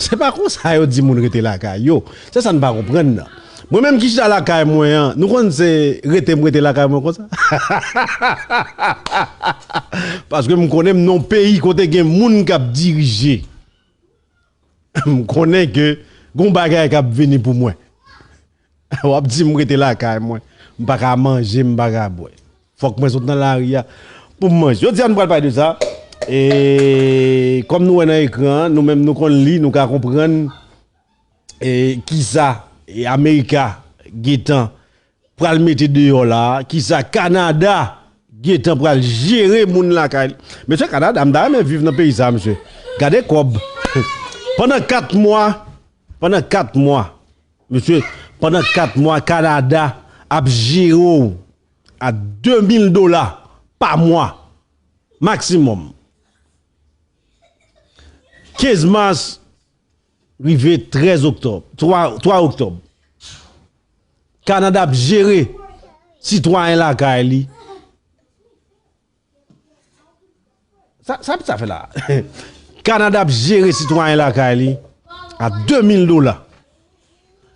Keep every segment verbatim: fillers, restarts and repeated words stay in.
Se pa konsa yo di moun rete lakay yo. Se sa n pa konprann nan. Mwen menm ki chita lakay mwen an, nou konn se rete m rete lakay mwen konsa. Paske m konnen m nan yon peyi kote gen moun k ap dirije. M konnen ke gon bagay k ap vini pou mwen. W ap di m rete lakay mwen. M pa ka manje, m pa ka bwè. Fòk mwen sot nan lari a pou m manje. Jodi a nou pral pale de sa. E kòm nou wè nan ekran an, nou menm nou konn li, nou ka konprann e kisa e Amerika gentan pral mete deyò la, kisa Kanada gentan pral jere moun lakay li. Mesye, Kanada, m ta renmen viv nan peyi sa, mesye. Gade kòb. Pandan kat mwa, pandan kat mwa, mesye, pandan kat mwa, Kanada ap jere w a de mil dola pa mwa, maksimòm. Kenz mas rive trèz oktòb, twa, twa oktòb. Kanada ap jere sitwayen lakay li. Sa, sa, sa fè la. Kanada ap jere sitwayen lakay li a de mil dola.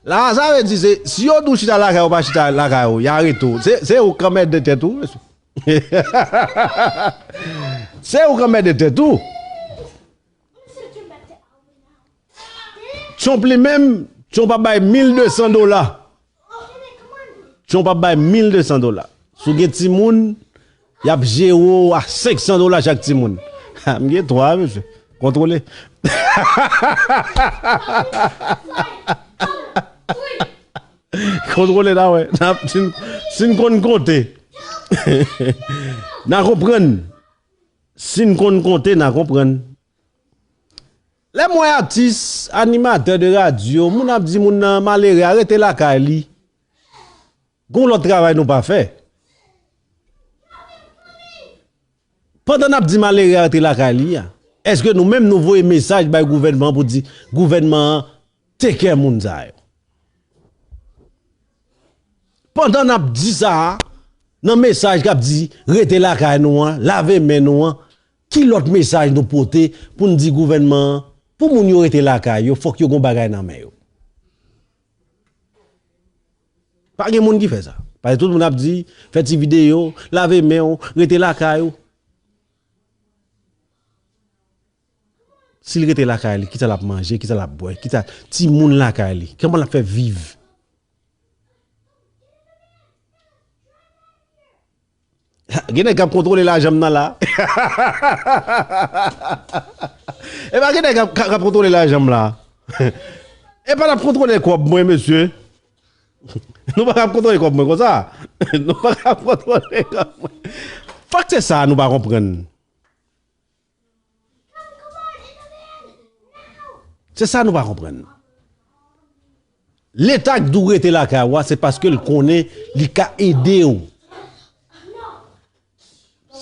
La, sa vle di se, si yo di w chita lakay ou pa chita lakay ou, y arete w. Se, se ou k anmède tèt ou, mesye. Se ou k anmède tèt ou. Trump li menm, Trump ap bay mil de san dola. Trump ap bay mil de san dola. Si w gen timoun, y ap jere w a senk san dola chak timoun. Ha, m gen twa, mesye. Kontwole. Kontwole la, wè. N ap, si n, si n konn konte. N a konprann. Si n konn konte, n a konprann. Lè m wè atis, animatè de radyo, moun ap di moun nan malere a rete lakay li. Gon lòt travay nou pa fè. Pandan n ap di malere a rete lakay li a, èske nou menm nou voye mesaj bay gouvènman an pou di gouvènman an take care moun sa yo? Pandan n ap di sa a, nan mesaj k ap di rete lakay nou an, lave men nou an, ki lòt mesaj nou pote pou n di gouvènman an, pou moun yo rete lakay yo, fòk yo gon bagay nan men yo? Pa gen moun ki fè sa. Paske tout moun ap di, fè ti videyo, lave men w, rete lakay ou. Si l rete lakay li, kisa l ap manje, kisa l ap bwè, kisa timoun lakay li, kòman l ap fè viv? Gen nèg k ap kontwole lajan m nan la. E pa gen nèg k ap, k ap kontwole lajan m la. E pa n ap kontwole kòb mwen, mesye. Nou pa ka kontwole kòb mwen konsa. Nou pa ka kontwole kòb mwen. Fòk se sa nou pa konprann. Se sa nou pa konprann. Leta k di w rete lakay ou a, se paske l konnen li ka ede w.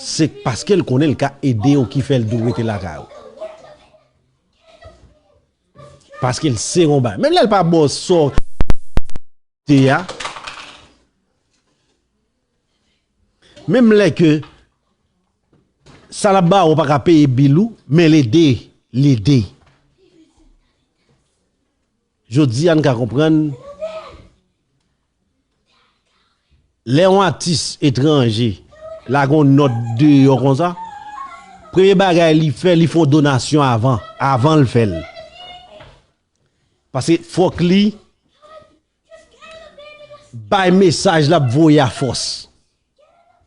Se paske l konnen l ka ede w ki fè l di w rete lakay ou. Paske l se yon bagay. Menm lè l pa ba w sa w te a. Menm lè ke sa l ap ba ou pa ka peye bil ou, men l ede, l ede. Jodi a, n ka konprann, lè yon atis etranje lage yon nòt deyò konsa, premye bagay li fè, li fè yon donasyon avan, avan l fè l. Paske fòk li bay mesaj l ap voye a fòs.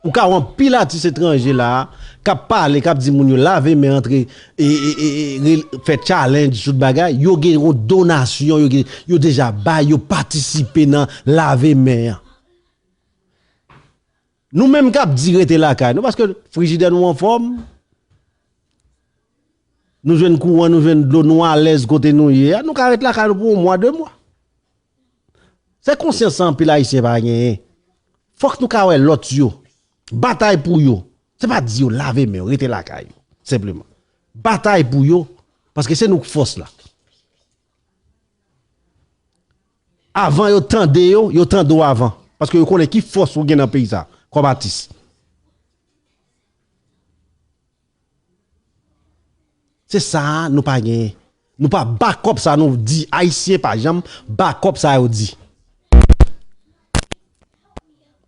Ou ka wè anpil atis etranje la a, k ap pale, k ap di moun yo lave men, antre, e, e, e, e, re-, fè challenge, tout bagay, yo gen yon donasyon, yo gen, yo deja bay, yo patisipe nan lave men an. Nou menm k ap di rete lakay nou, paske frijidè nou anfòm, nou jwenn kouran, nou jwenn dlo, nou alèz kote nou ye a, nou ka ret lakay nou pou yon mwa, de mwa. Se konsyans sa anpil Ayisyen pa genyen. Fòk nou ka wè lòt yo. Batay pou yo. Se pa di yo lave men yo, rete lakay yo. Senpleman. Batay pou yo, paske se nou k fòs la. Avan yo tande yo, yo tande w avan. Paske yo konnen ki fòs ou gen nan peyi sa, kòm atis. Se sa a nou pa genyen. Nou pa bakòp sa nou di. Ayisyen pa janm bakòp sa yo di.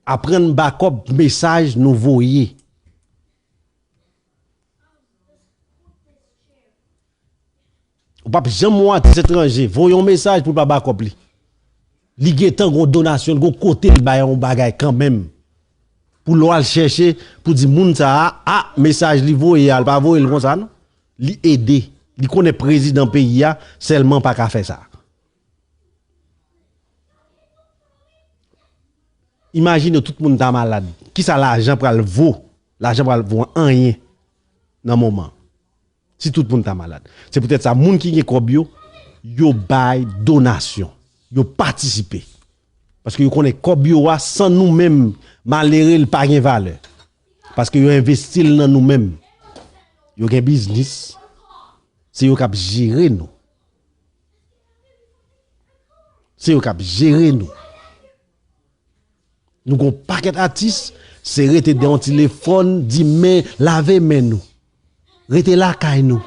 Aprann bakòp mesaj nou voye. Ou p ap janm wè yon atis etranje voye yon mesaj pou l pa bakòp li. Li gentan gon donasyon, li gon kote l bay yon bagay kanmenm. Pou lè w al chèche, pou di moun sa a, a, mesaj li voye a, l pa voye l konsa non. Li ede. Li konnen prezidan peyi a sèlman pa ka fè sa. Imajine w tout moun ta malad. Kisa lajan pral vo? Lajan pral vo anyen nan moman. Si tout moun ta malad. Se poutèt sa, moun ki gen kòb yo, yo bay donasyon. Yo patisipe. Paske yo konnen kòb yo a, san nou menm, malere, l pa gen valè. Paske yo envesti l nan nou menm. Yo gen biznis. Se yo k ap jere nou. Se yo k ap jere nou. Nou gon pakèt atis, se rete dèyè yon tilefòn, di men, lave men nou. Rete lakay nou.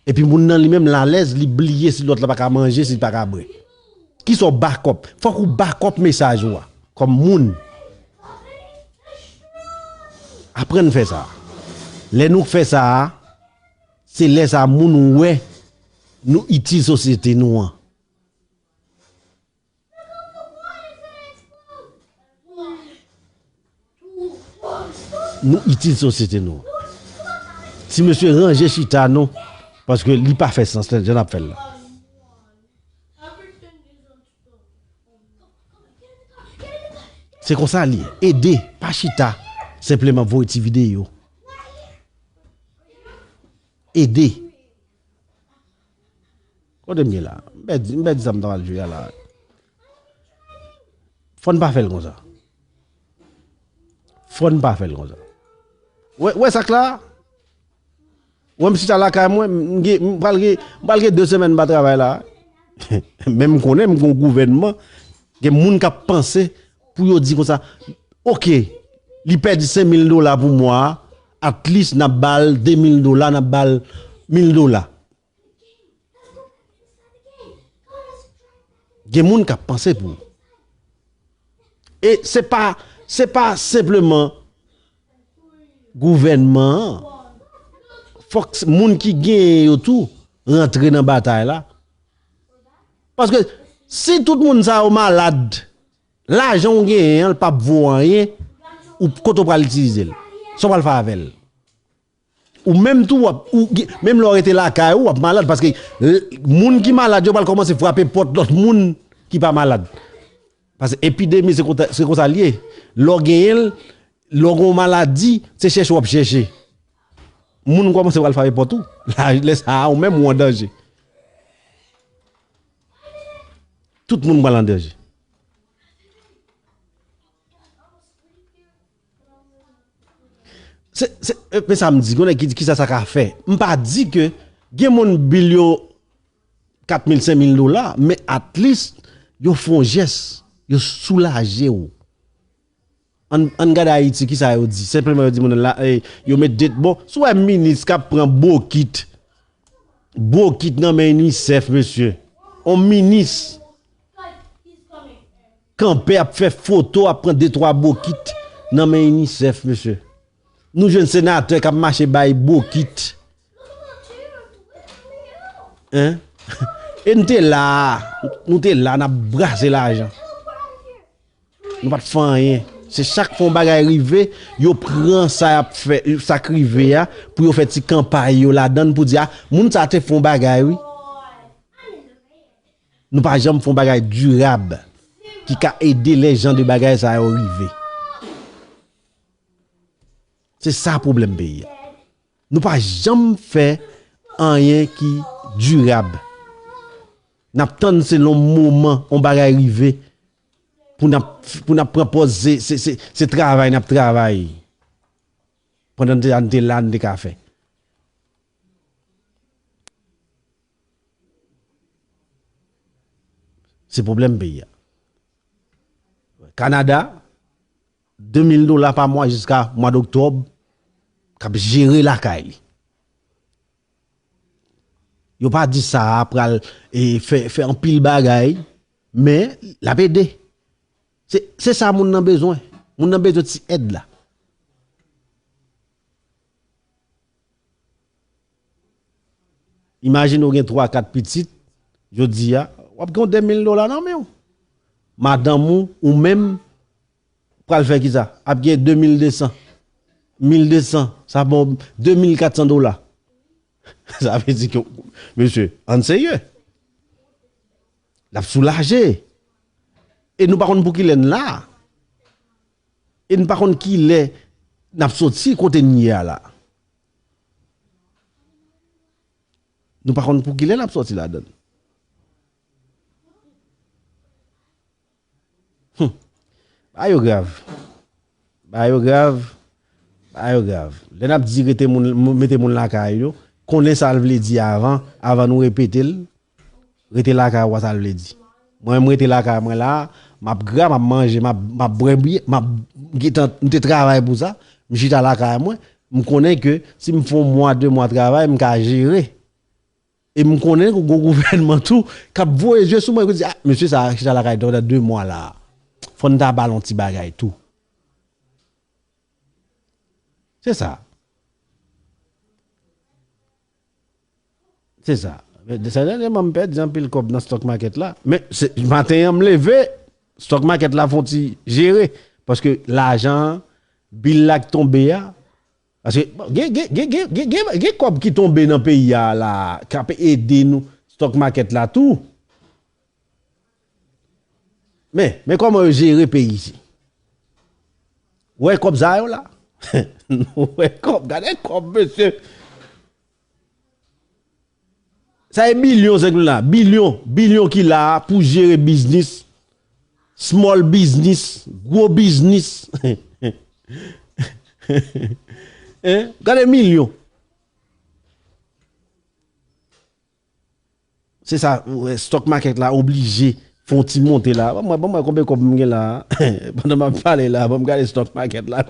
Epi moun nan li menm l alèz, li bliye si lòt la pa ka manje, si li pa ka bwè. Kisa w bakòp? Fòk ou bakòp mesaj ou a, kòm moun. Aprann fè sa. Lè nou fè sa a, se lè sa a moun wè nou itil sosyete nou an. Nou itil sosyete nou. Ti mesye ranje chita non, paske li pa fè sans lè jan n ap fè l la. Se konsa li ye. Ede, pa chita. Senpleman voye ti videyo. Ede. Kote m ye la? M pèdi, m pèdi sa m ta pral jwe a la. Fò n pa fè l konsa. Fò n pa fè l konsa. Wè, wè sa k la? Wè m chita lakay mwen, m gen, m pral gen, m pral gen de semèn m pa travay la. Men m konnen m gon gouvènman, gen moun k ap panse pou yo di konsa, oke, li pèdi senk mil dola pou mwa a, at least n ap ba l de mil dola, n ap ba l mil dola. Gen moun k ap panse pou ou. E se pa, se pa senpleman gouvènman an. Fòk s- moun ki genyen yo tou rantre nan batay la. Paske si tout moun sa yo malad, lajan w genyen an, l p ap vo anyen, ou kote w pral itilize l? Sa w pral fè avè l? Ou menm tou, w ap, ou, menm lè w rete lakay ou, w ap malad, paske l- moun ki malad yo pral kòmanse frape pòt lòt moun ki pa malad. Paske epidemi, se konsa, se konsa l ye. Lè w genyen l, lè w gen yon maladi, se chèche w ap chèche. Moun kòmanse pral frape pòt ou. La, lè sa a, ou menm ou an danje. Tout moun pral an danje. Se, se, e, men sa m di, konnen ki, kisa sa ka fè. M pa di ke gen moun bil yo kat mil, senk mil dola, men at least yo fè yon jès, yo soulaje w. Ann, ann gade Ayiti, kisa yo di? Senpleman yo di moun la, e, yo met det, bon, si w wè minis k ap pran bokit, bokit nan men UNICEF, mesye. On minis kanpe ap fè foto, ap pran de twa bokit nan men UNICEF, mesye. Nou jwenn senatè k ap mache bay bokit. Hein? E n te la, nou te la, n ap brase lajan. Nou pa t fè anyen. Se chak fwa yon bagay rive, yo pran sa y ap fè, sa k rive a, pou yo fè ti kanpay yo ladan l pou di, a, moun sa a te fè yon bagay, wi. Nou pa janm fè yon bagay dirab ki ka ede lè jan de bagay sa yo rive. Se sa pwoblèm peyi a. Nou pa janm fè anyen ki dirab. N ap tann se lè yon moman, yon bagay rive, pou n ap, pou n ap pran pòz se, se, se, se travay n ap travay. Pandan n te, n te la, n te ka fè. Se pwoblèm peyi a. Kanada, de mil dola pa mwa jiska mwa doktòb, k ap jere lakay li. Yo pa di sa a pral e, fè, fè anpil bagay, men l ap ede. Se, se sa moun nan bezwen. Moun nan bezwen ti èd la. Imajine w gen twa, kat pitit, jodi a, w ap gen yon de mil dola nan men w. Madanm ou, ou menm, pral fè kisa? Ap gen de mil de san. Mil de san, sa bon de mil kat san dola. Sa vle di ke, mesye, ann serye. L ap soulaje. E nou pa konn pou kilè n la. E n pa konn kilè n ap soti kote n ye a la. Nou pa konn pou kilè n ap soti ladan l. Hum. Bagay yo grav. Bagay yo grav. Bagay yo grav. Lè n ap di rete moun, mete moun lakay yo, konnen sa l vle di avan, avan nou repete l. Rete lakay ou a, sa l vle di. Mwen, m rete lakay mwen la, m ap gra, m ap manje, m ap, m ap bwè biyè, m ap gentan, m te travay pou sa, m chita lakay mwen, m konnen ke si m fè yon mwa, de mwa travay, m ka jere. E m konnen gon gouvènman tou k ap voye zye sou mwen, ki di, ah, mesye sa a chita lakay pandan de mwa la. Fò n ta ba l yon ti bagay tou. Se sa. Se sa. Men, sa dènyèman, m pèdi anpil kòb nan stock market la. Men, se, maten an, m leve, stock market la fè yon ti jere. Paske lajan an, bil la k tonbe a. Paske, bon, gen, gen, gen kòb ki tonbe nan peyi a la, k ap ede nou, stock market la tou. Men, men kòman yo jere peyi isi. Ou wè kòb sa yo la? Ou wè kòb, gade kòb, mesye. Sa e bilyon, sèk la. Bilyon, bilyon ki la pou jere biznis. Small business, gwo biznis. Hein? Gade milyon. Se sa, ou wè, stock market la oblije fè yon ti monte la. Ban mwen, ban mwen konbyen kòb m gen la. Pandan m ap pale la, ban m gade stock market la.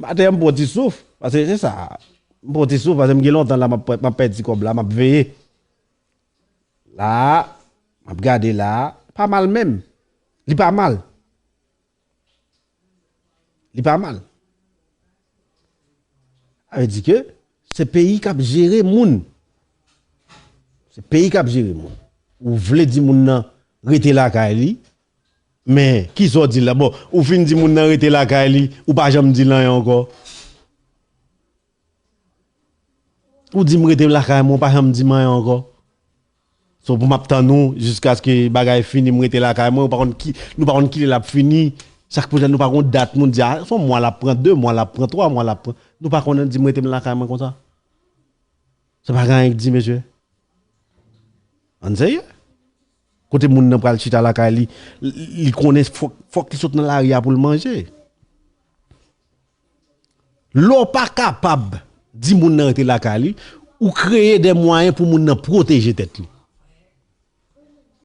Maten an, m pran ti souf. Paske se sa. M pran ti souf paske m gen lontan la, m ap, m ap pèdi kòb la, m ap veye. La, m ap gade la. Pa mal menm. Li pa mal. Li pa mal. Sa vle di ke se peyi k ap jere moun. Se peyi k ap jere moun. Ou vle di moun nan rete lakay li, men kisa w di l la? Bon, ou fin di moun nan rete lakay li, ou pa janm di l anyen ankò. Ou di m rete lakay mwen, ou pa janm di m anyen ankò. So, pou m ap tann ou jiskaske bagay fini, m rete lakay mwen, ou pa konn ki, nou pa konn kilè l ap fini. Sa k pou nou pa konn dat, moun di, ah, se yon mwa l ap pran, de mwa l ap pran, twa mwa l ap pran. Nou pa konnen, di m rete m lakay mwen konsa. Se pa gen anyen k di, mesye. Ann serye. Kote moun nan pral chita lakay li, li, li konnen fòk, fòk li sot nan lari a pou l manje. Lè w pa kapab di moun nan rete lakay li, ou kreye de mwayen pou moun nan pwoteje tèt li.